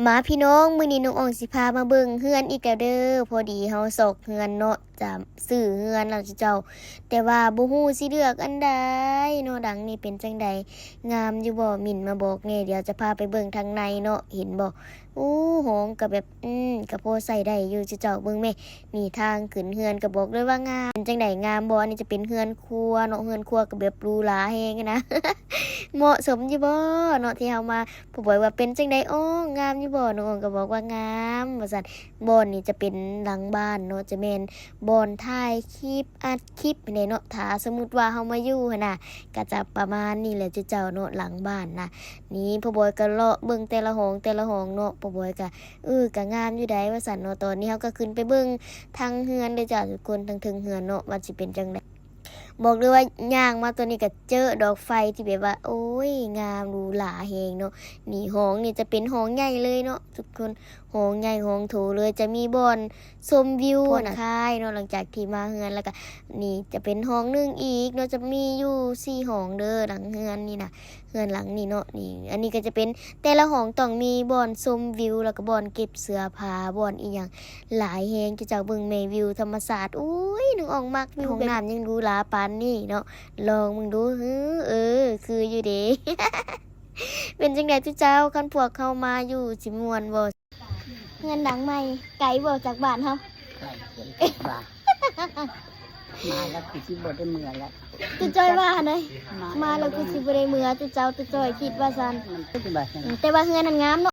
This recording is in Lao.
ມາພີ່ນ້ອງ ມື້ນີ້ນ້ອງອອງຊິພາມາເບິ່ງເຮືອນອີກແລ້ວເດີ. ພໍດີເຮົາຊອກເຮືອນເນາະ ຈະຊື້ເຮືອນແລ້ວເຈົ້າ ແຕ່ວ່າບໍ່ຮູ້ຊິເລືອກອັນໃດເນາະ. ຫຼັງນີ້ເປັນຈັ່ງໃດ ງາມຢູ່ບໍ່? ໝິ່ນມາບອກແດ່. ດຽວຈະພາໄປເບິ່ງທາງໃນເນາະ. ເຫັນບໍ່? ໂອ້ ຫ້ອງກໍແບບ ອືມ ກໍພໍໃຊ້ໄດ້ຢູ່ເຈົ້າ. ເບິ່ງແມ້ ນີ້ທາງຂຶ້ນເຮືອນກໍບອກເລີຍວ່າງາມ. ເປັນຈັ່ງໃດ ງາມບໍ່? ອັນນີ້ຈະເປັນເຮືອນຄົວເນາະ. ເຮືອນຄົວກໍແບບຫຼູຫຼາແຮງນະ. ເໝາະສົມຢູ່ບໍ່ເນາະ ທີ່ເຮົາມາ? ພໍ່ບອຍວ່າ ເປັນຈັ່ງໃດ? ອໍ ງາມຢູ່ບໍ່? ນ້ອງອອງກໍບອກວ່າງາມວ່າຊັ້ນ. ບ່ອນນີ້ຈະເປັນຫຼັງບ້ານເນາະ ຈະແມ່ນບ່ອນຖ່າຍຄລິບ ອັດຄລິບແດ່ເນາະ. ຖ້າສົມມຸດວ່າເຮົາມາຢູ່ຫັ້ນນະ ກໍຈະປະມານນີ້ແຫຼະເຈົ້າເນາະ ຫຼັງບ້ານນະ. ນີ້ພໍ່ບອຍກໍເລາະເບິ່ງແຕ່ລະຫ້ອງ ແຕ່ລະຫ້ອງເນາະ. ພໍ່ບອຍກໍ ເອີ ກໍງາມຢູ່ໃດ໋ວ່າຊັ້ນເນາະ. ຕອນນີ້ເຮົາກໍຂຶ້ນໄປເບິ່ງທາງເຮືອນເດີຈ້າທຸກຄົນ ທາງເທິງເຮືອນເນາະ ວ່າຊິເປັນຈັ່ງໃດ. ບອກເລີຍວ່າຍ່າງມາຕອນນີ້ກໍເຈີດອກໄຟທີ່ແບບວ່າ ໂອ້ຍ ງາມຫຼູຫຼາແຮງເນາະ. ນີ້ຫ້ອງນີ້ຈະເປັນຫ້ອງໃຫຍ່ເລີຍເນາະທຸກຄົນ ຫ້ອງໃຫຍ່ຫ້ອງໂຖເລີຍ. ຈະມີບ່ອນຊົມວິວນະ ຜ່ອນຄາຍເນາະ ຫຼັງຈາກທີ່ມາເຮືອນ. ແລ້ວກໍນີ້ຈະເປັນຫ້ອງໜຶ່ງອີກເນາະ ຈະມີຢູ່ສີ່ຫ້ອງເດີ ຫຼັງເຮືອນນີ້ນະ ເຮືອນຫຼັງນີ້ເນາະ. ນີ້ ອັນນີ້ກໍຈະເປັນ ແຕ່ລະຫ້ອງຕ້ອງມີບ່ອນຊົມວິວ ແລ້ວກໍບ່ອນເກັບເສື້ອຜ້າ ບ່ອນອີ່ຫຍັງ ຫຼາຍແຮງເຈົ້າ. ເບິ່ງແມ້ ວິວທຳມະຊາດ ໂອ້ຍ ນ້ອງອອງມັກວິວ. ຫ້ອງນ້ຳຍັງຫຼູຫຼາປານນີ້ເນາະ ລອງເບິ່ງດູ. ເອີ ເອີ ຄືຢູ່ເດ. ເປັນຈັ່ງໃດເຈົ້າ ຄັນພວກເຮົາມາຢູ່ຊິມ່ວນບໍ່? ເຮືອນຫຼັງໃໝ່ ໄກບໍ່ຈາກບ້ານເຮົາ? ໄກ ໄກ ບ້ານ ມາແລ້ວຄືຊິບໍ່ໄດ້ເມືອແລ້ວ. ຕູ້ຈ້ອຍວ່າຫັ້ນໃດ ມາ ມາແລ້ວຄືຊິບໍ່ໄດ້ເມືອ. ຕູ້ເຈົ້າ ຕູ້ຈ້ອຍຄິດວ່າຊັ້ນ. ມັນຄືວ່າຊັ້ນ ອືມ ແຕ່ວ່າເຮືອນນັ້ນງາມເນາະ.